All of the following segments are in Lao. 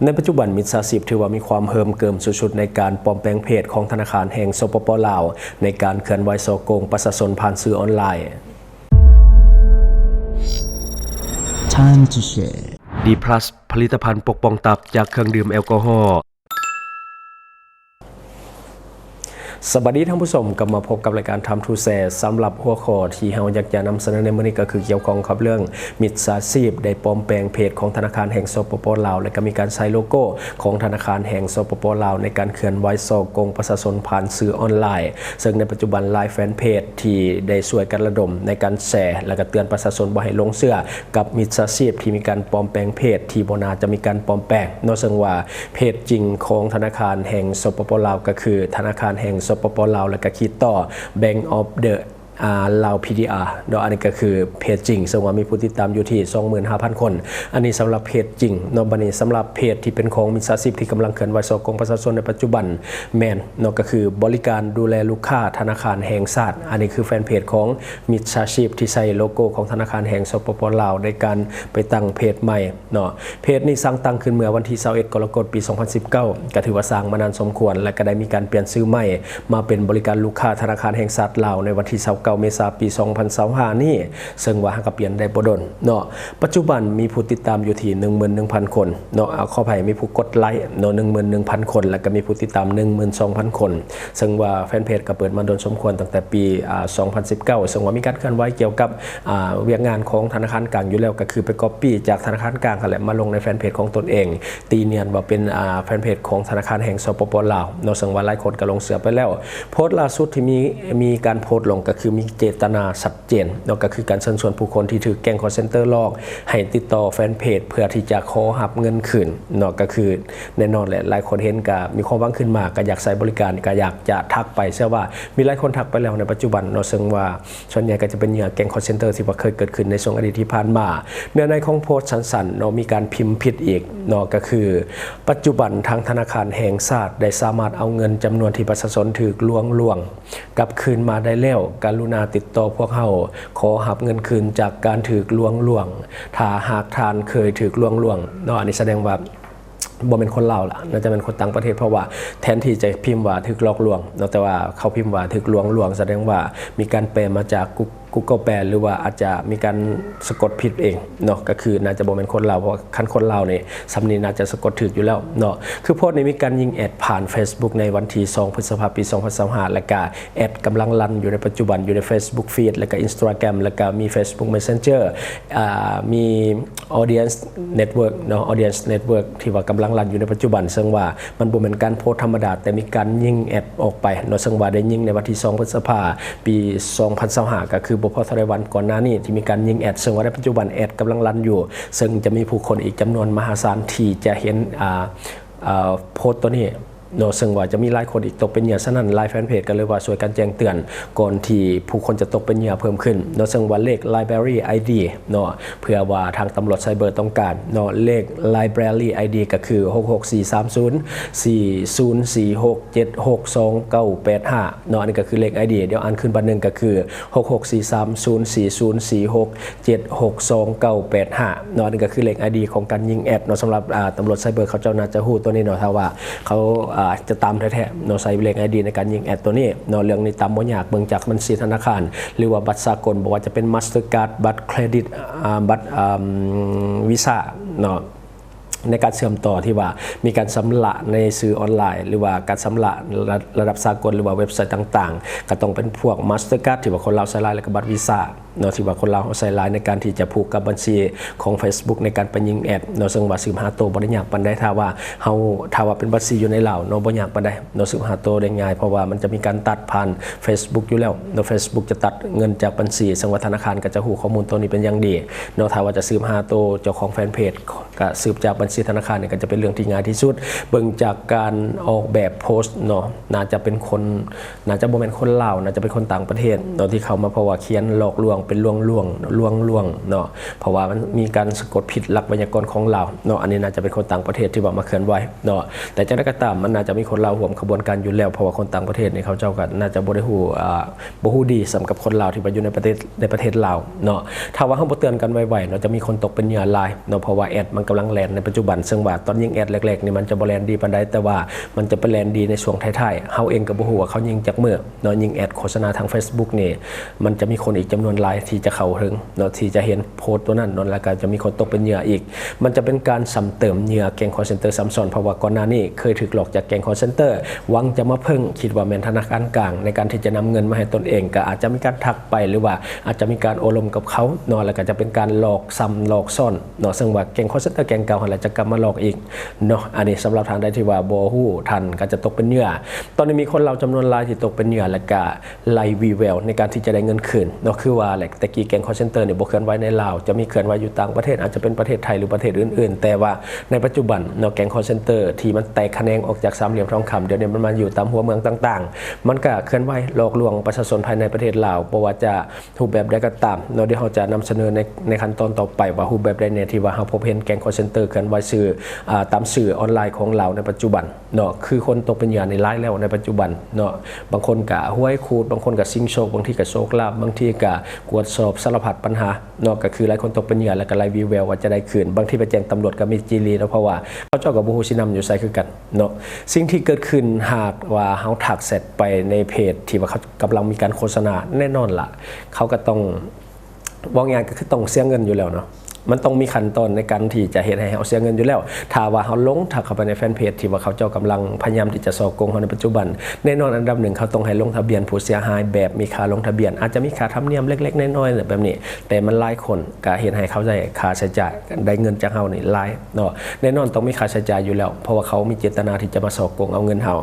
ໃນປັດຈຸບັນ ມິດສາຊີບຖືວ່າມີຄວາມເຫິມເກີມສຸດໆ ໃນການປອມແປງເພຈຂອງທະນາຄານແຫ່ງ ສປປ ລາວ ໃນການເຄື່ອນໄຫວສໍ້ໂກງປະຊາຊົນຜ່ານສື່ອອນລາຍ. Time to share. ດີພລັສ ຜະລິດຕະພັນປົກປ້ອງຕັບຈາກເຄື່ອງດື່ມແອລກໍຮໍ. ສະບາຍດີທ່ານຜູ້ຊົມ, ກັບມາພົບກັບລາຍການ Time to Share. ສຳລັບຫົວຂໍ້ທີ່ເຮົາຢາກຈະນຳສະເໜີໃນມື້ນີ້ ກໍຄືກ່ຽວຂ້ອງກັບເລື່ອງມິດສາຊີບໄດ້ປອມແປງເພຈຂອງທະນາຄານແຫ່ງ ສປປ ລາວ ແລະ ກໍມີການໃຊ້ໂລໂກ້ຂອງທະນາຄານແຫ່ງ ສປປ ລາວ ໃນການເຄື່ອນໄຫວສໍ້ໂກງປະຊາຊົນຜ່ານສື່ອອນລາຍ. ເຊິ່ງໃນປັດຈຸບັນ ຫຼາຍແຟນເພຈທີ່ໄດ້ຊ່ວຍກັນລະດົມໃນການແຊ ແລະ ກໍເຕືອນປະຊາຊົນບໍ່ໃຫ້ຫຼົງເຊື່ອກັບມິດສາຊີບທີ່ມີການປອມແປງເພຈທີ່ບໍ່ໜ້າຈະມີການປອມແປງເນາະ. ເຊິ່ງວ່າ ເພຈຈິງຂອງທະນາຄານແຫ່ງ ສປປ ລາວ ກໍຄືທະນາຄານແຫ່ງ ສປປ ລາວ ແລ້ວກໍຂີດຕໍ່ Bank of the ອາ Lao PDR ເນາະ. ອັນນີ້ກໍຄືເພຈຈິງ ເຊິ່ງວ່າມີຜູ້ຕິດຕາມຢູ່ທີ່ ສອງໝື່ນຫ້າພັນຄົນ. ອັນນີ້ສຳລັບເພຈຈິງເນາະ. ບັດນີ້ສຳລັບເພຈທີ່ເປັນຂອງມິດສາຊີບທີ່ກຳລັງເຄື່ອນໄຫວສໍ້ໂກງປະຊາຊົນໃນປັດຈຸບັນ ແມ່ນເນາະ ກໍຄືບໍລິການດູແລລູກຄ້າທະນາຄານແຫ່ງຊາດ. ອັນນີ້ຄືແຟນເພຈຂອງມິດສາຊີບທີ່ໃຊ້ໂລໂກ້ຂອງທະນາຄານແຫ່ງ ສປປ ລາວ ໃນການໄປຕັ້ງເພຈໃໝ່ ເນາະ. ເພຈນີ້ສ້າງຕັ້ງຂຶ້ນເມື່ອວັນທີຊາວເອັດ ກໍລະກົດ ປີສອງພັນສິບເກົ້າ ກໍຖືວ່າສ້າງມານານສົມຄວນ ແລະ ກໍໄດ້ມີການປ່ຽນຊື່ໃໝ່ມາເປັນບໍລິການລູກຄ້າທະນາຄານແຫ່ງຊາດລາວ ໃນວັນທີຊາວເກົ້າ ເມສາ ປີສອງພັນຊາວຫ້ານີ້ ເຊິ່ງວ່າຫາກະປ່ຽນໄດ້ບໍ່ດົນເນາະ. ປັດຈຸບັນມີຜູ້ຕິດຕາມຢູ່ທີ່ ໜຶ່ງໝື່ນໜຶ່ງພັນຄົນເນາະ. ອາ ຂໍອະໄພ, ມີຜູ້ກົດໄລເນາະ ໜຶ່ງໝື່ນໜຶ່ງພັນຄົນ ແລະ ກໍມີຜູ້ຕິດຕາມ ໜຶ່ງໝື່ນສອງພັນຄົນ. ເຊິ່ງວ່າແຟນເພຈກໍເປີດມາດົນສົມຄວນ ຕັ້ງແຕ່ປີ ອາ ສອງພັນສິບເກົ້າ ເຊິ່ງວ່າມີການເຄື່ອນໄຫວກ່ຽວກັບ ອາ ວຽກງານຂອງທະນາຄານກາງຢູ່ແລ້ວ ກໍຄືໄປກັອບປີ້ຈາກທະນາຄານກາງຫັ້ນແຫຼະ ມາລົງໃນແຟນເພຈຂອງຕົນເອງ ຕີນຽນວ່າເປັນ ອາ ແຟນເພຈຂອງທະນາຄານແຫ່ງ ສປປ ລາວ ເນາະ. ເຊິ່ງວ່າຫຼາຍຄົນກໍຫຼົງເຊື່ອໄປແລ້ວ. ໂພສต์ລ່າສຸດທີ່ມີ ມີການໂພສต์ລົງ ກໍຄືມີເຈດຕະນາຊັດເຈນເນາະ ກໍຄືການເຊີນຊວນຜູ້ຄົນທີ່ຖືກແກ້ງຄອລເຊັນເຕີຫຼອກ ໃຫ້ຕິດຕໍ່ແຟນເພຈເພື່ອທີ່ຈະຂໍຮັບເງິນຄືນເນາະ. ກໍຄືແນ່ນອນແຫຼະ ຫຼາຍຄົນເຫັນກໍມີຄວາມຫວັງຂຶ້ນມາ ກໍຢາກໃຊ້ບໍລິການ ກໍຢາກຈະທັກໄປ. ເຊື່ອວ່າມີຫຼາຍຄົນທັກໄປແລ້ວໃນປັດຈຸບັນເນາະ ເຊິ່ງວ່າ ສ່ວນໃຫຍ່ກໍຈະເປັນເຫຍື່ອແກ້ງຄອລເຊັນເຕີທີ່ວ່າເຄີຍເກີດຂຶ້ນໃນຊ່ວງອະດີດທີ່ຜ່ານມາ. ເນື້ອໃນຂອງໂພສຕ໌ສັ້ນໆເນາະ ມີການພິມຜິດອີກເນາະ ກໍຄືປັດຈຸບັນທາງທະນາຄານແຫ່ງຊາດໄດ້ສາມາດເອົາເງິນຈຳນວນທີ່ປະຊາຊົນຖືກລວງລວງກັບຄືນມາໄດ້ແລ້ວ. ກະລຸນາຕິດຕໍ່ພວກເຮົາ ຂໍຮັບເງິນຄືນຈາກການຖືກລວງລວງ ຖ້າຫາກທ່ານເຄີຍຖືກລວງລວງເນາະ. ອັນນີ້ສະແດງວ່າ ບໍ່ແມ່ນຄົນລາວລະ ໜ້າຈະແມ່ນຄົນຕ່າງປະເທດ ເພາະວ່າແທນທີ່ຈະພິມວ່າຖືກຫຼອກລວງເນາະ ແຕ່ວ່າເຂົາພິມວ່າຖືກລວງລວງ ສະແດງວ່າມີການແປມາຈາກ Goo- Google ແປ ຫຼືວ່າອາດຈະມີການສະກົດຜິດເອງເນາະ ກໍຄືໜ້າຈະບໍ່ແມ່ນຄົນລາວ ເພາະວ່າຄັນຄົນລາວນີ້ ສ່ຳນີ້ໜ້າຈະສະກົດຖືກຢູ່ແລ້ວເນາະ. ຄືໂພສນີ້ມີການຍິງແອັດຜ່ານ Facebook ໃນວັນທີສອງ ພຶດສະພາ ປີສອງພັນຊາວຫ້າ ແລ້ວກະແອັດກຳລັງລັນຢູ່ໃນປັດຈຸບັນ ຢູ່ໃນ Facebook Feed ແລ້ວກະ Instagram ແລ້ວກະມີ Facebook Messenger ອາ ມີ Audience Network ເນາະ Audience Network ທີ່ວ່າກຳລັງລັນຢູ່ໃນປັດຈຸບັນ ເຊິ່ງວ່າມັນບໍ່ແມ່ນການໂພສທຳມະດາ ແຕ່ມີການຍິງແອັດອອກໄປເນາະ ເຊິ່ງວ່າໄດ້ຍິງໃນວັນທີສອງ ພຶດສະພາ ປີສອງພັນຊາວຫ້າ ກໍຄືບໍ່ພໍເທົ່າໃດວັນກ່ອນໜ້ານີ້ທີ່ມີການຍິງແອັດ ເຊິ່ງວ່າໃນປັດຈຸບັນແອັດກຳລັງລັນຢູ່ ເຊິ່ງຈະມີຜູ້ຄົນອີກຈຳນວນມະຫາສານທີ່ຈະເຫັນ ອາ ອາ ໂພສໂຕນີ້ ເນາະ ເຊິ່ງວ່າຈະມີຫຼາຍຄົນອີກຕົກເປັນເຫຍື່ອ. ສະນັ້ນ ຫຼາຍແຟນເພຈກໍເລີຍວ່າຊ່ວຍກັນແຈ້ງເຕືອນ ກ່ອນທີ່ຜູ້ຄົນຈະຕົກເປັນເຫຍື່ອເພີ່ມຂຶ້ນເນາະ. ເຊິ່ງວ່າເລກ Library ID ເນາະ ເພື່ອວ່າທາງຕຳຫຼວດໄຊເບີຕ້ອງການເນາະ ເລກ Library ID ກໍຄື ຫົກຫົກສີ່ສາມສູນ ສີ່ສູນສີ່ຫົກ ເຈັດຫົກສອງເກົ້າແປດຫ້າ ເນາະ. ອັນນີ້ກໍຄືເລກ ID ດຽວອ່ານຄືນບາດໜຶ່ງ ກໍຄື ຫົກຫົກສີ່ສາມສູນ ສີ່ສູນສີ່ຫົກ ເຈັດຫົກສອງເກົ້າແປດຫ້າ ເນາະ. ອັນນີ້ກໍຄືເລກ ID ຂອງການຍິງແອັດເນາະ. ສຳລັບ ອາ ຕຳຫຼວດໄຊເບີເຂົາເຈົ້າໜ້າຈະຮູ້ໂຕນີ້ເນາະ ຖ້າວ່າເຂົາ ອາ ຈະຕາມແທ້ໆເນາະ ໃຊ້ເລກ ID ໃນການຍິງແອັດໂຕນີ້ເນາະ. ເລື່ອງນີ້ຕາມບໍ່ຍາກ ເບິ່ງຈາກບັນຊີທະນາຄານ ຫຼືວ່າບັດສາກົນ ບໍ່ວ່າຈະເປັນ Mastercard ບັດເຄຣດິດ ອາ ບັດ ອາ Visa ເນາະ ໃນການເຊື່ອມຕໍ່ທີ່ວ່າມີການຊຳລະໃນສື່ອອນລາຍ ຫຼືວ່າການຊຳລະລະ ລະດັບສາກົນ ຫຼືວ່າເວັບໄຊຕ່າງໆ ກໍຕ້ອງເປັນພວກ Mastercard ທີ່ວ່າຄົນລາວໃຊ້ຫຼາຍ ແລ້ວກໍບັດ Visa ເນາະ ທີ່ວ່າຄົນລາວເຮົາໃຊ້ຫຼາຍໃນການທີ່ຈະຜູກກັບບັນຊີຂອງ Facebook ໃນການໄປຍິງແອັດເນາະ. ເຊິ່ງວ່າສືບຫາໂຕບໍ່ໄດ້ຍາກປານໃດ ຖ້າວ່າເຮົາ ຖ້າວ່າເປັນບັນຊີຢູ່ໃນລາວເນາະ ບໍ່ຍາກປານໃດເນາະ ສືບຫາໂຕໄດ້ງ່າຍ ເພາະວ່າມັນຈະມີການຕັດຜ່ານ Facebook ຢູ່ແລ້ວເນາະ. Facebook ຈະຕັດເງິນຈາກບັນຊີ ເຊິ່ງວ່າທະນາຄານກໍຈະຮູ້ຂໍ້ມູນໂຕນີ້ເປັນຢ່າງດີເນາະ. ຖ້າວ່າຈະສືບຫາໂຕເຈົ້າຂອງແຟນເພຈ ກະສືບຈາກບັນຊີທະນາຄານນີ້ກະຈະເປັນເລື່ອງທີ່ງ່າຍທີ່ສຸດ. ເບິ່ງຈາກການອອກແບບໂພສເນາະ ໜ້າຈະເປັນຄົນ ໜ້າຈະບໍ່ແມ່ນຄົນລາວ ໜ້າຈະເປັນຄົນຕ່າງປະເທດເນາະ ທີ່ເຂົ້າມາ ເພາະວ່າຂຽນຫຼອກລວງ ເປັນລວງໆ ເນາະ ລວງໆ ເນາະ ເພາະວ່າມັນມີການສະກົດພິດຫຼັກໄວຍາກອນຂອງລາວເນາະ. ອັນນີ້ໜ້າຈະເປັນຄົນຕ່າງປະເທດທີ່ວ່າມາເຄື່ອນໄຫວເນາະ, ແຕ່ຈັ່ງໃດກໍຕາມ ມັນໜ້າຈະມີຄົນລາວຮ່ວມຂະບວນການຢູ່ແລ້ວ, ເພາະວ່າຄົນຕ່າງປະເທດນີ້ເຂົາເຈົ້າກໍໜ້າຈະບໍ່ໄດ້ຮູ້ ອ່າ ບໍ່ຮູ້ດີສ່ຳກັບຄົນລາວທີ່ວ່າຢູ່ໃນປະເທດ ໃນປະເທດລາວເນາະ. ຖ້າວ່າເຮົາບໍ່ເຕືອນກັນໄວໆ ເນາະ ຈະມີຄົນຕົກເປັນເຫຍື່ອຫຼາຍເນາະ, ເພາະວ່າແອັດມັນກຳລັງແລ່ນໃນປັດຈຸບັນ, ເຊິ່ງວ່າຕອນຍິງແອັດແລກໆນີ້ມັນຈະບໍ່ແລ່ນດີປານໃດ, ແຕ່ວ່າມັນຈະໄປແລ່ນດີໃນຊ່ວງທ້າຍໆ. ເຮົາເອງກໍບໍ່ຮູ້ວ່າເຂົາຍິງຈັກມື້ ເນາະ, ຍິງແອັດໂຄສະນາທາງ Facebook ນີ້ ມັນຈະມີຄົນອີກຈຳນວນຫຼາຍທີ່ຈະເຂົ້າເຖິງເນາະ ທີ່ຈະເຫັນໂພສຕົວນັ້ນເນາະ, ແລ້ວກໍຈະມີຄົນຕົກເປັນເຫຍື່ອອີກ. ມັນຈະເປັນການຊ້ຳເຕີມເຫຍື່ອແກ້ງຄອລເຊັນເຕີຊ້ຳຊ້ອນ, ເພາະວ່າກ່ອນໜ້ານີ້ເຄີຍຖືກຫຼອກຈາກແກ້ງຄອລເຊັນເຕີ ຫວັງຈະມາເພິ່ງ ຄິດວ່າແມ່ນທະນາຄານກາງ ໃນການທີ່ຈະນຳເງິນມາໃຫ້ຕົນເອງ, ກໍອາດຈະມີການທັກໄປ ຫຼືວ່າອາດຈະມີການໂອ້ລົມກັບເຂົາເນາະ, ແລ້ວກໍຈະເປັນການຫຼອກຊ້ຳຫຼອກຊ້ອນເນາະ, ເຊິ່ງວ່າແກ້ງຄອລເຊັນເຕີແກ້ງເກົ່າຫັ້ນແຫຼະ ຈະກັບມາຫຼອກອີກເນາະ. ອັນນີ້ສຳລັບທ່ານໃດທີ່ວ່າບໍ່ຮູ້ ທ່ານກໍຈະຕົກເປັນເຫຍື່ອ. ຕອນນີ້ມີຄົນລາວຈຳນວນຫຼາຍທີ່ຕົກເປັນເຫຍື່ອ ແລ້ວກໍ ໄລ່ວີ່ແວວໃນການທີ່ຈະໄດ້ເງິນຄືນເນາະ. ຄືວ່າແຫຼະ ແຕ່ກີ້ແກ້ງຄອລເຊັນເຕີນີ້ບໍ່ເຄື່ອນໄຫວໃນລາວ, ຈະມີເຄື່ອນໄຫວຢູ່ຕ່າງປະເທດ, ອາດຈະເປັນປະເທດໄທ ຫຼື ປະເທດອື່ນໆ, ແຕ່ວ່າໃນປັດຈຸບັນເນາະ ແກ້ງຄອລເຊັນເຕີທີ່ມັນແຕກຂະແໜງອອກຈາກສາມຫຼ່ຽມທອງຄຳ ດຽວນີ້ມັນມາຢູ່ຕາມຫົວເມືອງຕ່າງໆ, ມັນກະເຄື່ອນໄຫວຫຼອກລວງປະຊາຊົນພາຍໃນປະເທດລາວ. ບໍ່ວ່າຈະຮູບແບບໃດກໍຕາມເນາະ, ດຽວເຮົາຈະນຳສະເໜີໃນ ໃນຂັ້ນຕອນຕໍ່ໄປວ່າຮູບແບບໃດແດ່ທີ່ວ່າເຮົາພົບເຫັນແກ້ງຄອລເຊັນເຕີເຄື່ອນໄຫວຊື່ ອ່າ ຕາມສື່ອອນລາຍຂອງລາວໃນປັດຈຸບັນ ເນາະ. ຄືຄົນຕົກເປັນເຫຍື່ອນີ້ຫຼາຍແລ້ວໃນປັດຈຸບັນເນາະ, ບາງຄົນກະຫວຍຂູດ, ບາງຄົນກະຊິງໂຊກ, ບາງທີກະໂຊກລາບ, ບາງທີກະກວດສອບສາລະພັດບັນຫາເນາະ. ກະຄືຫຼາຍຄົນຕົກເປັນເຫຍື່ອ ແລ້ວກະໄລ່ວີ່ແວວວ່າຈະໄດ້ຄືນ, ບາງທີໄປແຈ້ງຕຳຫຼວດກະມີຈີ່ຫຼີເນາະ, ເພາະວ່າເຂົາເຈົ້າກະບໍ່ຮູ້ຊິນຳຢູ່ໃສຄືກັນເນາະ. ສິ່ງທີ່ເກີດຂຶ້ນຫາກວ່າເຮົາທັກແຊັດໄປໃນເພຈທີ່ວ່າເຂົາກຳລັງມີການໂຄສະນາ, ແນ່ນອນລະ ເຂົາກະຕ້ອງ ເວົ້າງ່າຍກໍຄືຕ້ອງເສຍເງິນຢູ່ແລ້ວເນາະ, ມັນຕ້ອງມີຂັ້ນຕອນໃນການທີ່ຈະເຮັດໃຫ້ເຮົາເສຍເງິນຢູ່ແລ້ວ. ຖ້າວ່າເຮົາລົງທັກເຂົ້າໄປໃນແຟນເພຈທີ່ວ່າເຂົາເຈົ້າກຳລັງພະຍາຍາມທີ່ຈະສໍ້ໂກງເຮົາໃນປັດຈຸບັນ, ແນ່ນອນອັນດັບໜຶ່ງເຂົາຕ້ອງໃຫ້ລົງທະບຽນຜູ້ເສຍຫາຍແບບມີຄ່າລົງທະບຽນ, ອາດຈະມີຄ່າທຳນຽມເລັກໆນ້ອຍໆແບບນີ້, ແຕ່ມັນຫຼາຍຄົນກໍເຮັດໃຫ້ເຂົາໄດ້ຄ່າໃຊ້ຈ່າຍ, ໄດ້ເງິນຈາກເຮົານີ້ຫຼາຍເນາະ. ແນ່ນອນຕ້ອງມີຄ່າໃຊ້ຈ່າຍຢູ່ແລ້ວ, ເພາະວ່າເຂົາມີເຈດຕະນາທີ່ຈະມາສໍ້ໂກງເອົາເງິນເຮົາ.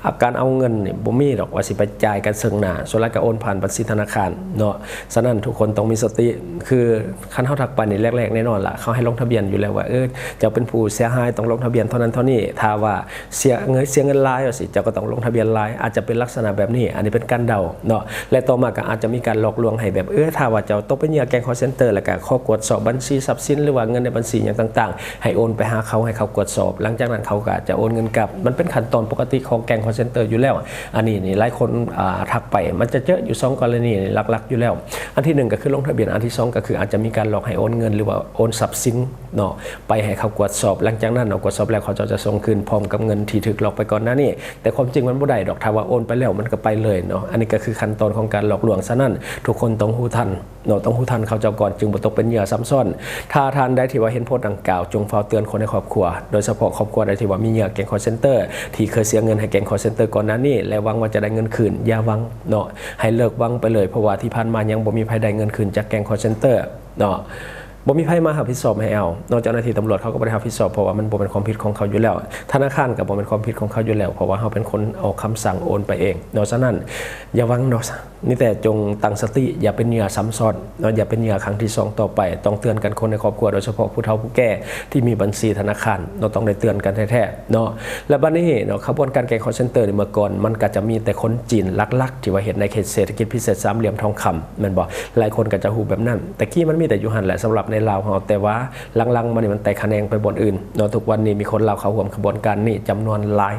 ອາ ການເອົາເງິນນີ້ບໍ່ມີດອກວ່າຊິໄປຈ່າຍກັນເຊິ່ງໜ້າ, ສ່ວນຫຼາຍກໍໂອນຜ່ານບັນຊີທະນາຄານເນາະ. ສະນັ້ນທຸກຄົນຕ້ອງມີສະຕິ, ຄືຄັນເຮົາທັກໄປນີ້ແລກໆແນ່ນອນລະ ເຂົາໃຫ້ລົງທະບຽນຢູ່ແລ້ວວ່າ ເອີ ເຈົ້າເປັນຜູ້ເສຍຫາຍ ຕ້ອງລົງທະບຽນເທົ່ານັ້ນເທົ່ານີ້, ຖ້າວ່າເສຍເງິນ ເສຍເງິນຫຼາຍວ່າຊີ້ ເຈົ້າກໍຕ້ອງລົງທະບຽນຫຼາຍ, ອາດຈະເປັນລັກສະນະແບບນີ້. ອັນນີ້ເປັນການເດົາເນາະ, ແລະຕໍ່ມາກໍອາດຈະມີການຫຼອກລວງໃຫ້ແບບ ເອີ ຖ້າວ່າເຈົ້າຕົກເປັນເຫຍື່ອແກ້ງຄອລເຊັນເຕີ ແລ້ວກໍຂໍກວດສອບບັນຊີຊັບສິນ ຫຼືວ່າເງິນໃນບັນຊີຫຍັງຕ່າງໆ ໃຫ້ໂອນໄປຫາເຂົາ, ໃຫ້ເຂົາກວດສອບ, ຫຼັງຈາກນັ້ນເຂົາກໍຈະໂອນເງິນກັບ. ມັນເປັນຂັ້ນຕອນປົກກະຕິຂອງແກ້ງຄອລເຊັນເຕີຢູ່ແລ້ວ. ອັນນີ້ນີ້ຫຼາຍຄົນ ອ່າ ທັກໄປ, ມັນຈະເຈີຢູ່ສອງກໍລະນີຫຼັກໆຢູ່ແລ້ວ. ອັນທີໜຶ່ງກໍຄືລົງທະບຽນ, ອັນທີສອງກໍຄືອາດຈະມີການຫຼອກໃຫ້ໂອນເງິນ ຫຼືວ່າໂອນຊັບສິນເນາະ ໄປໃຫ້ເຂົາກວດສອບ, ຫຼັງຈາກນັ້ນເນາະ ກວດສອບແລ້ວເຂົາເຈົ້າຈະສົ່ງຄືນພ້ອມກັບເງິນທີ່ຖືກຫຼອກໄປກ່ອນໜ້ານີ້. ແຕ່ຄວາມຈິງມັນບໍ່ໄດ້ດອກ, ຖ້າວ່າໂອນໄປແລ້ວມັນກໍໄປເລີຍເນາະ. ອັນນີ້ກໍຄືຂັ້ນຕອນຂອງການຫຼອກລວງ. ສະນັ້ນທຸກຄົນຕ້ອງຮູ້ທັນ ເນາະ, ຕ້ອງຮູ້ທັນເຂົາເຈົ້າກ່ອນ ຈຶ່ງບໍ່ຕົກເປັນເຫຍື່ອຊ້ຳຊ້ອນ. ຖ້າທ່ານໃດທີ່ວ່າເຫັນໂພສດັ່ງກ່າວ ຈົ່ງຟ້າວເຕືອນຄົນໃນຄອບຄົວ, ໂດຍສະເພາະຄອບຄົວໃດທີ່ວ່າມີເຫຍື່ອແກ້ງຄອລເຊັນເຕີ ທີ່ເຄີຍເສຍເງິນໃຫ້ແກ້ງຄອລເຊັນເຕີກ່ອນໜ້ານີ້ ແລະ ຫວັງວ່າຈະໄດ້ເງິນຄືນ, ຢ່າຫວັງເນາະ, ໃຫ້ເລີກຫວັງໄປເລີຍ, ເພາະວ່າທີ່ຜ່ານມາຍັງບໍ່ມີໃຜໄດ້ເງິນຄືນຈາກແກ້ງຄອລເຊັນເຕີເນາະ. ບໍ່ມີໃຜມາຮັບຜິດຊອບໃຫ້ເຮົາເນາະ, ເຈົ້າໜ້າທີ່ຕຳຫຼວດເຂົາກໍບໍ່ໄດ້ຮັບຜິດຊອບ, ເພາະວ່າມັນບໍ່ແມ່ນຄວາມຜິດຂອງເຂົາຢູ່ແລ້ວ, ທະນາຄານກໍບໍ່ແມ່ນຄວາມຜິດຂອງເຂົາຢູ່ແລ້ວ, ເພາະວ່າເຮົາເປັນຄົນອອກຄຳສັ່ງໂອນໄປເອງເນາະ. ສະນັ້ນ ຢ່າຫວັງເນາະ, ມີແຕ່ຈົ່ງຕັ້ງສະຕິ, ຢ່າເປັນເຫຍື່ອຊ້ຳຊ້ອນເນາະ, ຢ່າເປັນເຫຍື່ອຄັ້ງທີສອງຕໍ່ໄປ. ຕ້ອງເຕືອນກັນຄົນໃນຄອບຄົວ, ໂດຍສະເພາະຜູ້ເຖົ້າຜູ້ແກ່ທີ່ມີບັນຊີທະນາຄານເນາະ, ຕ້ອງໄດ້ເຕືອນກັນແທ້ໆເນາະ. ແລະ ບັດນີ້ເນາະ, ຂະບວນການແກ້ງຄອລເຊັນເຕີໃນເມື່ອກ່ອນ ມັນກໍຈະມີແຕ່ຄົນຈີນຫຼັກໆ ທີ່ວ່າເຮັດໃນເຂດເສດຖະກິດພິເສດສາມຫຼ່ຽມທອງຄຳ ແມ່ນບໍ່? ຫຼາຍຄົນກໍຈະຮູ້ແບບນັ້ນ. ແຕ່ກີ້ມັນມີແຕ່ຢູ່ຫັ້ນແຫຼະ ສຳລັບໃນລາວເຮົາ, ແຕ່ວ່າຫຼັງໆມານີ້ມັນແຕກຂະແໜງໄປບ່ອນອື່ນເນາະ. ທຸກວັນນີ້ມີຄົນລາວເຂົ້າຮ່ວມຂະບວນການນີ້ຈຳນວນຫຼາຍ,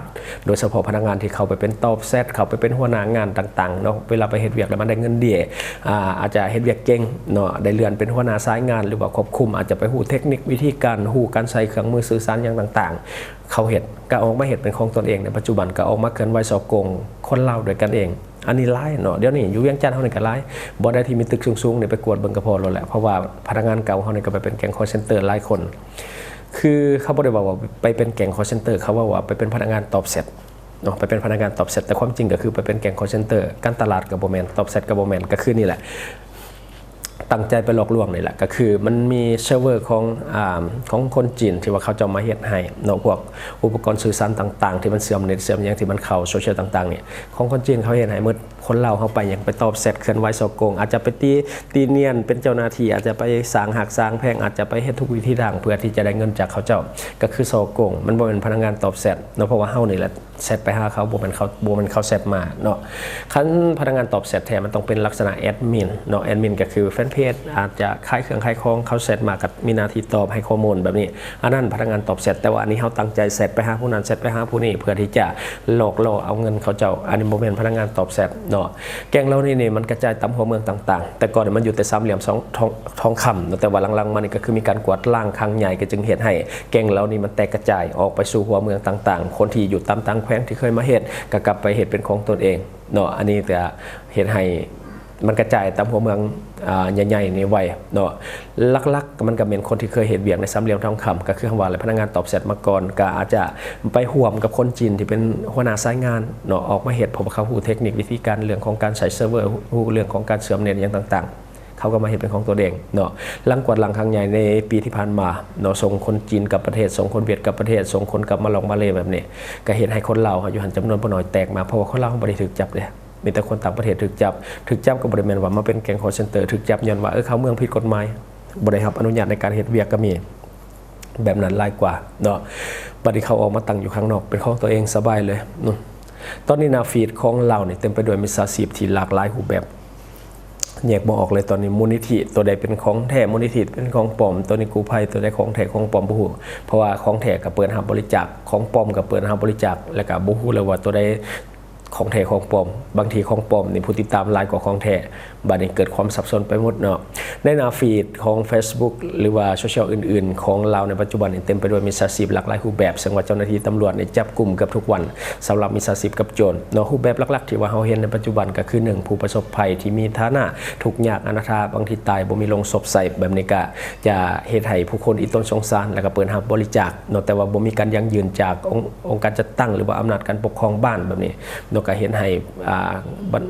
ໂດຍສະເພາະພະນັກງານທີ່ເຂົ້າໄປເປັນຕອບແຊັດ, ເຂົ້າໄປເປັນຫົວໜ້າງານຕ່າງໆເນາະ, ເວລາໄປເຮັດວຽກແລ້ວມັນໄດ້ເງິນເບ້ຍ, ອາ ອາດຈະເຮັດວຽກເກັ່ງເນາະ, ໄດ້ເລື່ອນເປັນຫົວໜ້າສາຍງານ ຫຼືວ່າຄວບຄຸມ, ອາດຈະໄປຮູ້ເທັກນິກວິທີການ, ຮູ້ການໃຊ້ເຄື່ອງມືສື່ສານຫຍັງຕ່າງໆ, ເຂົາເຮັດ ກໍອອກມາເຮັດເປັນຂອງຕົນເອງໃນປັດຈຸບັນ, ກໍອອກມາເຄື່ອນໄຫວສໍ້ໂກງຄົນລາວດ້ວຍກັນເອງ. ອັນນີ້ຫຼາຍເນາະ, ດຽວນີ້ຢູ່ວຽງຈັນເຮົານີ້ກໍຫຼາຍ, ບ່ອນໃດທີ່ມີຕຶກສູງໆນີ້ໄປກວດເບິ່ງກໍພໍໂລດແຫຼະ, ເພາະວ່າພະນັກງານເກົ່າເຮົານີ້ກໍໄປເປັນແກ້ງຄອລເຊັນເຕີຫຼາຍຄົນ. ຄືເຂົາບໍ່ໄດ້ເວົ້າວ່າໄປເປັນແກ້ງຄອລເຊັນເຕີ, ເຂົາເວົ້າວ່າໄປເປັນພະນັກງານຕອບແຊັດເນາະ, ໄປເປັນພະນັກງານຕອບແຊັດ, ແຕ່ຄວາມຈິງກໍຄືໄປເປັນແກ້ງຄອລເຊັນເຕີ, ການຕະຫຼາດກໍບໍ່ແມ່ນ, ຕອບແຊັດກໍບໍ່ແມ່ນ, ກໍຄືນີ້ແຫຼະ. ຕັ້ງໃຈໄປຫຼອກລວງນີ້ແຫຼະ, ກໍຄືມັນມີເຊີເວີຂອງ ອາ ຂອງຄົນຈີນທີ່ວ່າເຂົາເຈົ້າມາເຮັດໃຫ້ເນາະ, ພວກອຸປະກອນສື່ສານຕ່າງໆ ທີ່ມັນເຊື່ອມເນັດເຊື່ອມຫຍັງ ທີ່ມັນເຂົ້າໂຊຊຽວຕ່າງໆນີ້ ຂອງຄົນຈີນເຂົາເຮັດໃຫ້ໝົດ. ຄົນລາວເຮົາໄປຫຍັງ ໄປຕອບແຊັດ ເຄື່ອນໄຫວສໍ້ໂກງ, ອາດຈະໄປຕີ ຕີນຽນເປັນເຈົ້າໜ້າທີ່, ອາດຈະໄປສ້າງຮັກສ້າງແພງ, ອາດຈະໄປເຮັດທຸກວິທີທາງເພື່ອທີ່ຈະໄດ້ເງິນຈາກເຂົາເຈົ້າ, ກໍຄືສໍ້ໂກງ, ມັນບໍ່ແມ່ນພະນັກງານຕອບແຊັດເນາະ. ເພາະວ່າເຮົານີ້ແຫຼະ ແຊັດໄປຫາເຂົາ ບໍ່ແມ່ນເຂົາ ບໍ່ແມ່ນເຂົາແຊັດມາເນາະ. ຄັນພະນັກງານຕອບແຊັດແທ້ ມັນຕ້ອງເປັນລັກສະນະແອດມິນເນາະ, ແອດມິນກໍຄືແຟນເພຈ ອາດຈະຂາຍເຄື່ອງຂາຍຂອງ ເຂົາແຊັດມາກໍມີໜ້າທີ່ຕອບ ໃຫ້ຂໍ້ມູນແບບນີ້ ອັນນັ້ນພະນັກງານຕອບແຊັດ. ແຕ່ວ່າອັນນີ້ເຮົາຕັ້ງໃຈແຊັດໄປຫາຜູ້ນັ້ນ ແຊັດໄປຫາຜູ້ນີ້ ເພື່ອທີ່ຈະຫຼອກຫຼໍ່ເອົາເງິນເຂົາເຈົ້າ, ອັນນີ້ບໍ່ແມ່ນພະນັກງານຕອບແຊັດເນາະ. ແກ້ງເຫຼົ່ານີ້ນີ້ ມັນກະຈາຍຕາມຫົວເມືອງຕ່າງໆ, ແຕ່ກ່ອນມັນຢູ່ແຕ່ສາມຫຼ່ຽມທອງ ທອງຄຳເນາະ, ແຕ່ວ່າຫຼັງໆມານີ້ກໍຄືມີການກວາດລ້າງຄັ້ງໃຫຍ່ ກໍຈຶ່ງເຮັດໃຫ້ແກ້ງເຫຼົ່ານີ້ມັນແຕກກະຈາຍອອກໄປສູ່ຫົວເມືອງຕ່າງໆ, ຄົນທີ່ຢູ່ຕາມຕ່າງແຂວງທີ່ເຄີຍມາເຮັດ ກໍກັບໄປເຮັດເປັນຂອງຕົນເອງເນາະ. ອັນນີ້ກໍເຮັດໃຫ້ມັນກະຈາຍຕາມຫົວເມືອງ ອາ ໃຫຍ່ໆນີ້ໄວເນາະ. ຫຼັກໆມັນກໍແມ່ນຄົນທີ່ເຄີຍເຮັດວຽກໃນສາມຫຼ່ຽມທອງຄຳ ກໍຄືເຮົາວ່າແຫຼະ ພະນັກງານຕອບແຊັດມາກ່ອນ ກໍອາດຈະໄປຮ່ວມກັບຄົນຈີນທີ່ເປັນຫົວໜ້າສາຍງານເນາະ, ອອກມາເຮັດ ເພາະວ່າເຂົາຮູ້ເທັກນິກວິທີການເລື່ອງຂອງການໃຊ້ເຊີເວີ ຮູ້ເລື່ອງຂອງການເຊື່ອມເນັດຫຍັງຕ່າງໆ ເຂົາກໍມາເຮັດເປັນຂອງຕົວເອງເນາະ. ຫຼັງກວາດລ້າງຄັ້ງໃຫຍ່ໃນປີທີ່ຜ່ານມາເນາະ ສົ່ງຄົນຈີນກັບປະເທດ ສົ່ງຄົນຫວຽດກັບປະເທດ ສົ່ງຄົນກັບມາລອງມາເລແບບນີ້ ກໍເຮັດໃຫ້ຄົນລາວເຮົາຢູ່ຫັ້ນຈຳນວນບໍ່ໜ້ອຍແຕກມາ, ເພາະວ່າຄົນລາວເຮົາບໍ່ໄດ້ຖືກຈັບເດ້, ມີແຕ່ຄົນຕ່າງປະເທດຖືກຈັບ. ຖືກຈັບກໍບໍ່ໄດ້ແມ່ນວ່າມາເປັນແກ້ງຄໍເຊັນເຕີ, ຖືກຈັບຍ້ອນວ່າ ເອີ ເຂົ້າເມືອງຜິດກົດໝາຍ ບໍ່ໄດ້ຮັບອະນຸຍາດໃນການເຮັດວຽກກໍມີ ແບບນັ້ນຫຼາຍກວ່າເນາະ. ບັດນີ້ເຂົາອອກມາຕັ້ງຢູ່ຂ້າງນອກ ເປັນຂອງຕົວເອງສະບາຍເລີຍເນາະ. ຕອນນີ້ໜ້າຟີດຂອງລາວນີ້ເຕັມໄປດ້ວຍມິດສາຊີບທີ່ຫຼາກຫຼາຍຮູບແບບ ແຍກບໍ່ອອກເລີຍຕອນນີ້. ມູນນິທິຕົວໃດເປັນຂອງແທ້ ມູນນິທິເປັນຂອງປອມ, ຕົວນີ້ກູ້ໄພ ຕົວໃດຂອງແທ້ຂອງປອມບໍ່ຮູ້, ເພາະວ່າຂອງແທ້ກໍເປີດຮັບບໍລິຈາກ ຂອງປອມກໍເປີດຮັບບໍລິຈາກ ແລ້ວກໍບໍ່ຮູ້ເລີຍວ່າຕົວໃດຂອງແທ້ຂອງປອມ. ບາງທີຂອງປອມນີ້ຜູ້ຕິດຕາມຫຼາຍກວ່າຂອງແທ້, ບາດນີ້ເກີດຄວາມສັບສົນໄປໝົດເນາະ. ໃນໜ້າຟີດຂອງເຟສບຸກ ຫຼືວ່າໂຊຊຽວອື່ນໆຂອງລາວໃນປັດຈຸບັນນີ້ເຕັມໄປດ້ວຍມິດສາຊີບຫຼາກຫຼາຍຮູບແບບ, ເຊິ່ງວ່າເຈົ້າໜ້າທີ່ຕຳຫຼວດນີ້ຈັບກຸມເກືອບທຸກວັນ ສຳລັບມິດສາຊີບກັບໂຈນເນາະ. ຮູບແບບຫຼັກໆທີ່ວ່າເຮົາເຫັນໃນປັດຈຸບັນກໍຄື ໜຶ່ງ ຜູ້ປະສົບໄພທີ່ມີຖານະທຸກຍາກອະນາຖາ, ບາງທີຕາຍບໍ່ມີໂລງສົບໃສ່, ແບບນີ້ກໍຈະເຮັດໃຫ້ຜູ້ຄົນອີ່ຕົນສົງສານ ແລ້ວກໍເປີດຮັບບໍລິຈາກເນາະ, ແຕ່ວ່າບໍ່ມີການຢັ້ງຢືນຈາກອົງ ອົງການຈັດຕັ້ງ ຫຼືວ່າອຳນາດການປົກຄອງບ້ານແບບນີ້ເນາະ, ກໍເຮັດໃຫ້ ອ່າ ບັນ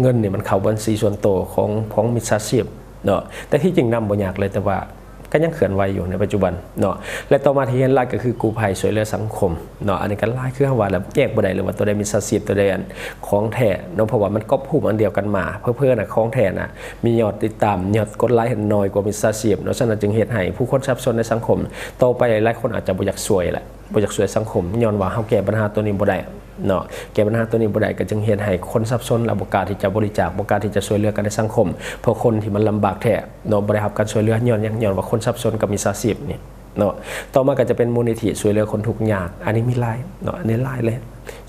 ເງິນນີ້ມັນເຂົ້າບັນຊີສ່ວນໂຕຂອງ ຂອງມິດສາຊີບເນາະ. ແຕ່ທີ່ຈິງນຳບໍ່ຍາກເລີຍ, ແຕ່ວ່າກໍຍັງເຄື່ອນໄຫວຢູ່ໃນປັດຈຸບັນເນາະ. ແລະ ຕໍ່ມາທີ່ເຫັນຫຼາຍກໍຄືກູ້ໄພຊ່ວຍເຫຼືອສັງຄົມເນາະ, ອັນນີ້ກໍຫຼາຍ ຄືເຮົາວ່າແຫຼະ ແຍກບໍ່ໄດ້ເລີຍວ່າຕົວໃດມິດສາຊີບ ຕົວໃດອັນຂອງແທ້ເນາະ, ເພາະວ່າມັນກອບຮູບອັນດຽວກັນມາ. ເຜີໆນະ ຂອງແທ້ນະ ມີຍອດຕິດຕາມ ຍອດກົດໄລຄ໌ໜ້ອຍກວ່າມິດສາຊີບເນາະ, ສະນັ້ນຈຶ່ງເຮັດໃຫ້ຜູ້ຄົນສັບສົນໃນສັງຄົມ. ຕໍ່ໄປຫຼາຍໆຄົນອາດຈະບໍ່ຢາກຊ່ວຍແຫຼະ ບໍ່ຢາກຊ່ວຍສັງຄົມ ຍ້ອນວ່າເຮົາແກ້ບັນຫາຕົວນີ້ບໍ່ໄດ້ເນາະ, ແກ້ບັນຫາຕົວນີ້ບໍ່ໄດ້ ກໍຈຶ່ງເຮັດໃຫ້ຄົນສັບສົນ ແລະ ບໍ່ກ້າທີ່ຈະບໍລິຈາກ ບໍ່ກ້າທີ່ຈະຊ່ວຍເຫຼືອກັນໃນສັງຄົມ. ເພາະຄົນທີ່ມັນລຳບາກແທ້ເນາະ ບໍ່ໄດ້ຮັບການຊ່ວຍເຫຼືອ ຍ້ອນຫຍັງ? ຍ້ອນວ່າຄົນສັບສົນກັບມິດສາຊີບນີ້ເນາະ. ຕໍ່ມາກໍຈະເປັນມູນນິທິຊ່ວຍເຫຼືອຄົນທຸກຍາກ, ອັນນີ້ມີຫຼາຍເນາະ, ອັນນີ້ຫຼາຍເລີຍ.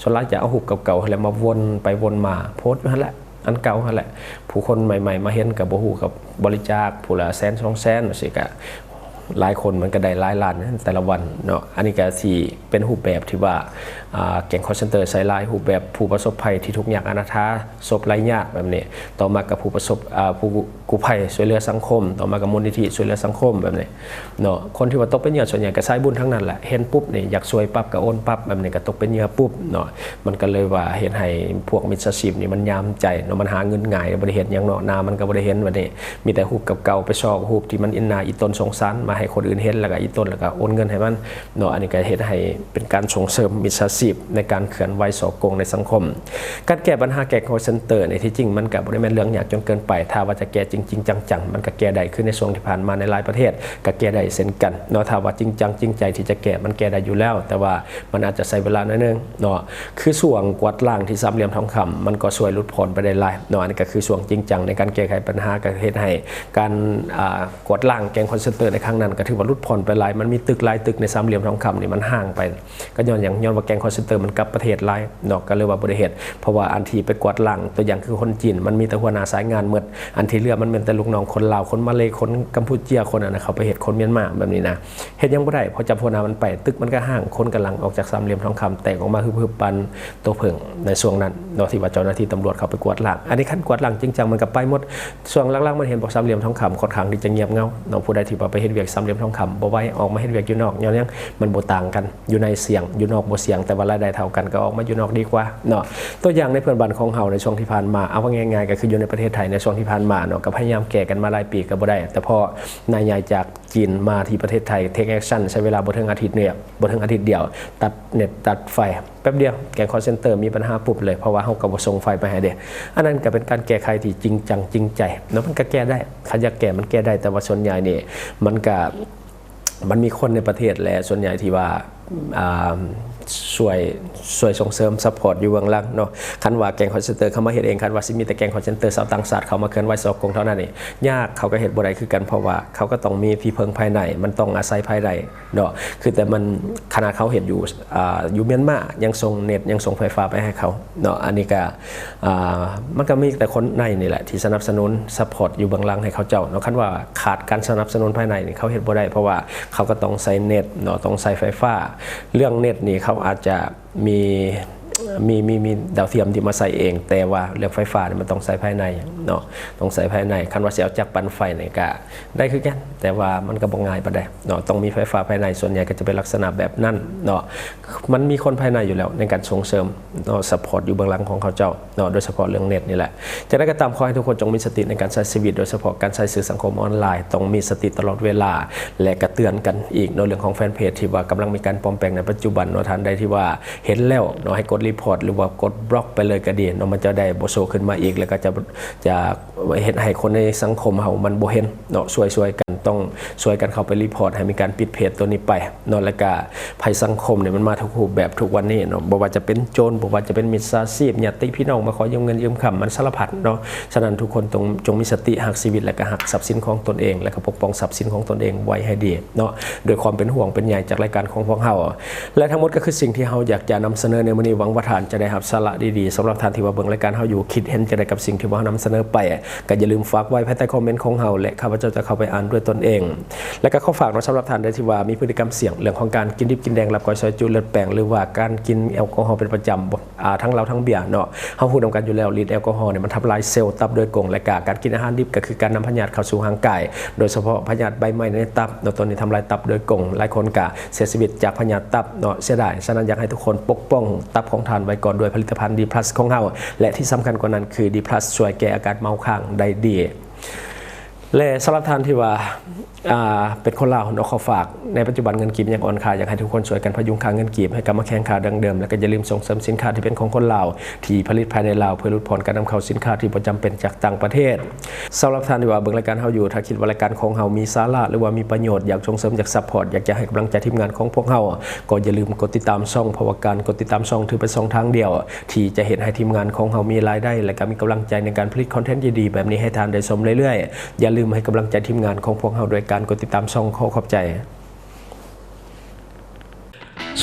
ສ່ວນຫຼາຍຈະເອົາຮູບເກົ່າໆຫັ້ນແຫຼະມາວົນໄປວົນມາ ໂພສຢູ່ຫັ້ນແຫຼະ ອັນເກົ່າຫັ້ນແຫຼະ. ຜູ້ຄົນໃໝ່ໆມາເຫັນກໍບໍ່ຮູ້ ກໍບໍລິຈາກຜູ້ລະແສນສອງແສນຈັ່ງຊີ້ ກໍ ຫຼາຍຄົນມັນກໍໄດ້ຫຼາຍລ້ານແຕ່ລະວັນເນາະ. ອັນນີ້ກໍຊິເປັນຮູບແບບທີ່ວ່າ ອ່າ ແກ້ງຄໍເຊັນເຕີໃຊ້ຫຼາຍ, ຮູບແບບຜູ້ປະສົບໄພທີ່ທຸກຍາກອະນາຖາ ສົບໄຮ້ຍາດແບບນີ້, ຕໍ່ມາກໍຜູ້ປະສົບ ອ່າ ຜູ້ກູ້ໄພຊ່ວຍເຫຼືອສັງຄົມ, ຕໍ່ມາກໍມູນນິທິຊ່ວຍເຫຼືອສັງຄົມແບບນີ້ເນາະ. ຄົນທີ່ວ່າຕົກເປັນເຫຍື່ອສ່ວນໃຫຍ່ກໍສາຍບຸນທັງນັ້ນແຫຼະ, ເຫັນປຸບນີ້ຢາກຊ່ວຍປັບກໍໂອນປັບ, ແບບນີ້ກໍຕົກເປັນເຫຍື່ອປຸບເນາະ. ມັນກໍເລີຍວ່າເຮັດໃຫ້ພວກມິດສາຊີບນີ້ມັນຍາມໃຈເນາະ, ມັນຫາເງິນງ່າຍ ບໍ່ໄດ້ເຮັດຫຍັງເນາະ, ໜ້າມັນກໍບໍ່ໄດ້ເຫັນ. ບັດນີ້ ມີແຕ່ຮູບເກົ່າໆ ໄປຊອກຮູບທີ່ມັນອີ່ໜ້າອີ່ຕົນສົງສານມາໃຫ້ຄົນອື່ນເຫັນ ແລ້ວກໍອີ່ຕົນ ແລ້ວກໍໂອນເງິນໃຫ້ມັນເນາະ. ອັນນີ້ກໍເຮັດໃຫ້ເປັນການສົ່ງເສີມມິດສາຊີບໃນການເຄື່ອນໄຫວສໍ້ໂກງໃນສັງຄົມ. ການແກ້ບັນຫາແກ້ງຄໍເຊັນເຕີນີ້ ທີ່ຈິງມັນກໍບໍ່ໄດ້ແມ່ນເລື່ອງຍາກຈົນເກີນໄປ, ຖ້າວ່າຈະແກ້ຈິງໆຈັງໆ ມັນກໍແກ້ໄດ້. ຄືໃນຊ່ວງທີ່ຜ່ານມາໃນຫຼາຍປະເທດກໍແກ້ໄດ້ເຊັ່ນກັນເນາະ, ຖ້າວ່າຈິງຈັງຈິງໃຈທີ່ຈະແກ້ ມັນແກ້ໄດ້ຢູ່ແລ້ວ, ແຕ່ວ່າມັນອາດຈະໃຊ້ເວລາໜ້ອຍໜຶ່ງເນາະ. ຄືຊ່ວງກວາດລ້າງທີ່ສາມຫຼ່ຽມທອງຄຳ ມັນກໍຊ່ວຍຫຼຸດຜ່ອນໄປໄດ້ຫຼາຍເນາະ. ອັນນີ້ກໍຄືຊ່ວງຈິງຈັງໃນການແກ້ໄຂບັນຫາ, ກໍເຮັດໃຫ້ການ ອ່າ ກວາດລ້າງແກ້ງຄໍເຊັນເຕີໃນຄັ້ງນັ້ນ ກໍຖືວ່າຫຼຸດຜ່ອນໄປຫຼາຍ. ມັນມີຕຶກຫຼາຍຕຶກໃນສາມຫຼ່ຽມທອງຄຳນີ້ ມັນຮ້າງໄປ, ກໍຍ້ອນຫຍັງ? ຍ້ອນວ່າແກ້ງຄໍເຊັນເຕີມັນກັບປະເທດຫຼາຍເນາະ, ກໍເລີຍວ່າບໍ່ໄດ້ເຮັດ. ເພາະວ່າອັນທີ່ໄປກວາດລ້າງ ຕົວຢ່າງຄືຄົນຈີນ ມັນມີແຕ່ຫົວໜ້າສາຍງານໝົດ, ອັນທີ່ເຫຼືອມັນແມ່ນແຕ່ລູກນ້ອງຄົນລາວ ຄົນມາເລ ຄົນກຳປູເຈຍ ຄົນອັນນັ້ນ ເຂົາໄປເຮັດຄົນມຽນມາແບບນີ້ນະ. ເຮັດຫຍັງບໍ່ໄດ້ ເພາະຈັບຫົວໜ້າມັນໄປ, ຕຶກມັນກໍຮ້າງ, ຄົນກໍຫຼັ່ງອອກຈາກສາມຫຼ່ຽມທອງຄຳ ແຕກອອກມາຮຶບໆ ປານໂຕເຜິ້ງໃນຊ່ວງນັ້ນເນາະ ທີ່ວ່າເຈົ້າໜ້າທີ່ຕຳຫຼວດເຂົາໄປກວາດລ້າງ. ອັນນີ້ຄັນກວາດລ້າງຈິງຈັງມັນກໍໄປໝົດ. ຊ່ວງຫຼັງໆມາເຫັນບໍ່ ສາມຫຼ່ຽມທອງຄຳຄ່ອນຂ້າງທີ່ຈະງຽບເຫງົາເນາະ, ຜູ້ໃດທີ່ວ່າໄປເຮັດວຽກສາມຫຼ່ຽມທອງຄຳ ບໍ່ໄຫວອອກມາເຮັດວຽກຢູ່ນອກ. ຍ້ອນຫຍັງ? ມັນບໍ່ຕ່າງກັນ, ຢູ່ໃນສ່ຽງ ຢູ່ນອກບໍ່ສ່ຽງ, ແຕ່ວ່າລາຍໄດ້ເທົ່າກັນ ກໍອອກມາຢູ່ນອກດີກວ່າເນາະ. ຕົວຢ່າງໃນເພື່ອນບ້ານຂອງເຮົາໃນຊ່ວງທີ່ຜ່ານມາ ເອົາວ່າງ່າຍໆ ກໍຄືຢູ່ໃນປະເທດໄທໃນຊ່ວງທີ່ຜ່ານມາເນາະ, ກໍພະຍາຍາມແກ້ກັນມາຫຼາຍປີກໍບໍ່ໄດ້, ແຕ່ພໍນາຍໃຫຍ່ຈາກ ຈີນມາທີ່ປະເທດໄທ ເທກແອັກຊັນ ໃຊ້ເວລາບໍ່ເຖິງອາທິດນີ້ ບໍ່ເຖິງອາທິດດຽວ ຕັດເນັດຕັດໄຟ ແປັບດຽວ ແກ້ງຄໍເຊັນເຕີມີບັນຫາປຸບເລີຍ ເພາະວ່າເຮົາກໍບໍ່ສົ່ງໄຟໄປໃຫ້ເດ້. ອັນນັ້ນກໍເປັນການແກ້ໄຂທີ່ຈິງຈັງຈິງໃຈເນາະ, ມັນກໍແກ້ໄດ້ ຄັນຢາກແກ້ມັນແກ້ໄດ້, ແຕ່ວ່າສ່ວນໃຫຍ່ນີ້ມັນກໍ ມັນມີຄົນໃນປະເທດແຫຼະ ສ່ວນໃຫຍ່ທີ່ວ່າ ອ່າ ຊ່ວຍ ຊ່ວຍສົ່ງເສີມ support ຢູ່ເບື້ອງຫຼັງເນາະ. ຄັນວ່າແກ້ງ call center ເຂົ້າມາເຮັດເອງ, ຄັນວ່າຊິມີແຕ່ແກ້ງ call center ຊາວຕ່າງຊາດເຂົ້າມາເຄື່ອນໄຫວສໍ້ໂກງເທົ່ານັ້ນນີ້ ຍາກ, ເຂົາກໍເຮັດບໍ່ໄດ້ຄືກັນ, ເພາະວ່າເຂົາກໍຕ້ອງມີທີ່ເພິ່ງພາຍໃນ, ມັນຕ້ອງອາໄສພາຍໃນເນາະ. ຄືແຕ່ມັນ ຂະໜາດເຂົາເຮັດຢູ່ ອ່າ ຢູ່ມຽນມາ ຍັງສົ່ງເນັດ ຍັງສົ່ງໄຟຟ້າໄປໃຫ້ເຂົາເນາະ. ອັນນີ້ກໍ ອ່າ ມັນກໍມີແຕ່ຄົນໃນນີ້ແຫຼະທີ່ສະໜັບສະໜູນ support ຢູ່ເບື້ອງຫຼັງໃຫ້ເຂົາເຈົ້າເນາະ. ຄັນວ່າຂາດການສະໜັບສະໜູນພາຍໃນນີ້ ເຂົາເຮັດບໍ່ໄດ້, ເພາະວ່າເຂົາກໍຕ້ອງໃຊ້ເນັດເນາະ, ຕ້ອງໃຊ້ໄຟຟ້າ. ເລື່ອງເນັດນີ້ເຂົາອາດຈະມີ ມີ ມີ ມີດາວທຽມທີ່ມາໃສ່ເອງ, ແຕ່ວ່າເລື່ອງໄຟຟ້ານີ້ມັນຕ້ອງໃຊ້ພາຍໃນເນາະ, ຕ້ອງໃຊ້ພາຍໃນ. ຄັນວ່າຊິເອົາຈັກປັ່ນໄຟນີ້ກໍໄດ້ຄືກັນ, ແຕ່ວ່າມັນກໍບໍ່ງ່າຍປານໃດເນາະ, ຕ້ອງມີໄຟຟ້າພາຍໃນ, ສ່ວນໃຫຍ່ກໍຈະເປັນລັກສະນະແບບນັ້ນເນາະ. ມັນມີຄົນພາຍໃນຢູ່ແລ້ວໃນການສົ່ງເສີມເນາະ, support ຢູ່ເບື້ອງຫຼັງຂອງເຂົາເຈົ້າເນາະ, ໂດຍສະເພາະເລື່ອງເນັດນີ້ແຫຼະ. ຈັ່ງໃດກໍຕາມ, ຂໍໃຫ້ທຸກຄົນຈົ່ງມີສະຕິໃນການໃຊ້ຊີວິດ, ໂດຍສະເພາະການໃຊ້ສື່ສັງຄົມອອນລາຍ, ຕ້ອງມີສະຕິຕະຫຼອດເວລາ ແລະ ກະເຕືອນກັນອີກເນາະ, ເລື່ອງຂອງແຟນເພຈທີ່ວ່າກຳລັງມີການປອມແປງໃນປັດຈຸບັນເນາະ. ທ່ານໃດທີ່ວ່າເຫັນແລ້ວເນາະ, ໃຫ້ກົດ report ຫຼືວ່າກົດ block ໄປເລີຍກໍດີເນາະ, ມັນຈະໄດ້ບໍ່ໂຊຂຶ້ນມາອີກ, ແລ້ວກໍຈະ ຈະເຮັດໃຫ້ຄົນໃນສັງຄົມເຮົາມັນບໍ່ເຫັນເນາະ. ຊ່ວຍໆກັນ, ຕ້ອງຊ່ວຍກັນເຂົ້າໄປ report ໃຫ້ມີການປິດເພຈຕົວນີ້ໄປເນາະ. ແລ້ວກະໄພສັງຄົມນີ້ມັນມາທຸກຮູບແບບທຸກວັນນີ້ເນາະ, ບໍ່ວ່າຈະເປັນໂຈນ, ບໍ່ວ່າຈະເປັນມິດສາຊີບ, ຍາດຕິພີ່ນ້ອງມາຂໍຢືມເງິນຢືມຄຳ, ມັນສາລະພັດເນາະ. ສະນັ້ນ ທຸກຄົນຕ້ອງ ຈົ່ງມີສະຕິ, ຮັກຊີວິດ ແລະກະຮັກຊັບສິນຂອງຕົນເອງ ແລະກະປົກປ້ອງຊັບສິນຂອງຕົນເອງໄວ້ໃຫ້ດີເນາະ, ດ້ວຍຄວາມເປັນຫ່ວງເປັນໃຍຈາກລາຍການຂອງພວກເຮົາ. ແລະທັງໝົດກໍຄືສິ່ງທີ່ເຮົາຢາກຈະນຳສະເໜີໃນມື້ນີ້. ຫວັງວ່າທ່ານຈະໄດ້ຮັບສາລະດີໆ. ສຳລັບທ່ານທີ່ວ່າເບິ່ງລາຍການເຮົາຢູ່, ຄິດເຫັນຈັ່ງໃດກັບສິ່ງທີ່ວ່າເຮົານຳສະເໜີໄປ, ກໍຢ່າລືມຝາກໄວ້ພາຍໃຕ້ຄອມເມັນຂອງເຮົາ ແລະ ຂ້າພະເຈົ້າຈະເຂົ້າໄປອ່ານດ້ວຍຕົນເອງ. ແລະກໍຂໍຝາກເນາະ, ສຳລັບທ່ານໃດທີ່ວ່າມີພຶດຕິກຳສ່ຽງເລື່ອງຂອງການກິນດິບກິນແດງ, ລາບກ້ອຍ ຊອຍຈຸ ເລືອດແປງ ຫຼືວ່າການກິນແອລກໍຮໍເປັນປະຈຳ, ອ່າ ທັງເຫຼົ້າທັງເບຍເນາະ, ເຮົາຮູ້ນຳກັນຢູ່ແລ້ວ, ລິດແອລກໍຮໍນີ້ມັນທຳລາຍເຊວຕັບໂດຍກົງ, ແລະກະການກິນອາຫານດິບກໍຄືການນຳພະຍາດເຂົ້າສູ່ຮ່າງກາຍ, ໂດຍສະເພາະພະຍາດໃບໄມ້ໃນຕັບເນາະ, ຕົວນີ້ທຳລາຍຕັບໂດຍກົງ, ຫຼາຍຄົນກະເສຍຊີວິດຈາກພະຍາດຕັບເນາະ, ເສຍດາຍ. ສະນັ້ນ ຢາກໃຫ້ທຸກຄົນປົກປ້ອງຕັບຂອງທ່ານໄວ້ກ່ອນດ້ວຍຜະລິດຕະພັນ ດີພລັສ ຂອງເຮົາ, ແລະທີ່ສຳຄັນກວ່ານັ້ນຄື ດີພລັສ ຊ່ວຍແກ້ອາການເມົາຄ້າງໄດ້ດີ. ແລະສຳລັບທ່ານທີ່ວ່າ ອ່າ ເປັນຄົນລາວເນາະ, ຂໍຝາກ, ໃນປັດຈຸບັນເງິນກີບຍັງອ່ອນຄ່າ, ຢາກໃຫ້ທຸກຄົນຊ່ວຍກັນພະຍຸງຄ່າເງິນກີບໃຫ້ກັບມາແຂງຄ່າດັ່ງເດີມ, ແລະກໍຢ່າລືມສົ່ງເສີມສິນຄ້າທີ່ເປັນຂອງຄົນລາວ ທີ່ຜະລິດພາຍໃນລາວ ເພື່ອຫຼຸດຜ່ອນການນຳເຂົ້າສິນຄ້າທີ່ບໍ່ຈຳເປັນຈາກຕ່າງປະເທດ. ສຳລັບທ່ານທີ່ວ່າເບິ່ງລາຍການເຮົາຢູ່, ຖ້າຄິດວ່າລາຍການຂອງເຮົາມີສາລະ ຫຼືວ່າມີປະໂຫຍດ, ຢາກສົ່ງເສີມ, ຢາກຊັບພອດ, ຢາກຈະໃຫ້ກຳລັງໃຈທີມງານຂອງພວກເຮົາ, ກໍຢ່າລືມກົດຕິດຕາມຊ່ອງ, ເພາະວ່າການກົດຕິດຕາມຊ່ອງຖືເປັນຊ່ອງທາງດຽວ ທີ່ຈະເຮັດໃຫ້ທີມງານຂອງເຮົາມີລາຍໄດ້ ແລະກະມີກຳລັງໃຈໃນການຜະລິດຄອນເທັນດີໆແບບນີ້ໃຫ້ທ່ານໄດ້ຊົມເລື້ອຍໆ. ຢ່າລືມໃຫ້ກຳລັງໃຈທີມງານຂອງພວກເຮົາດ້ວຍການກົດຕິດຕາມຊ່ອງ. ຂໍຂອບໃຈ.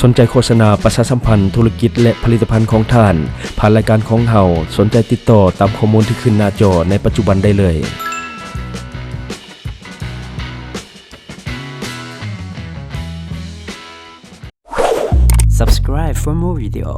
ສົນໃຈໂຄສະນາປະຊາສຳພັນທຸລະກິດ ແລະ ຜະລິດຕະພັນຂອງທ່ານ ຜ່ານລາຍການຂອງເຮົາ, ສົນໃຈຕິດຕໍ່ຕາມຂໍ້ມູນທີ່ຂຶ້ນໜ້າຈໍໃນປັດຈຸບັນໄດ້ເລີຍ. Subscribe for more video.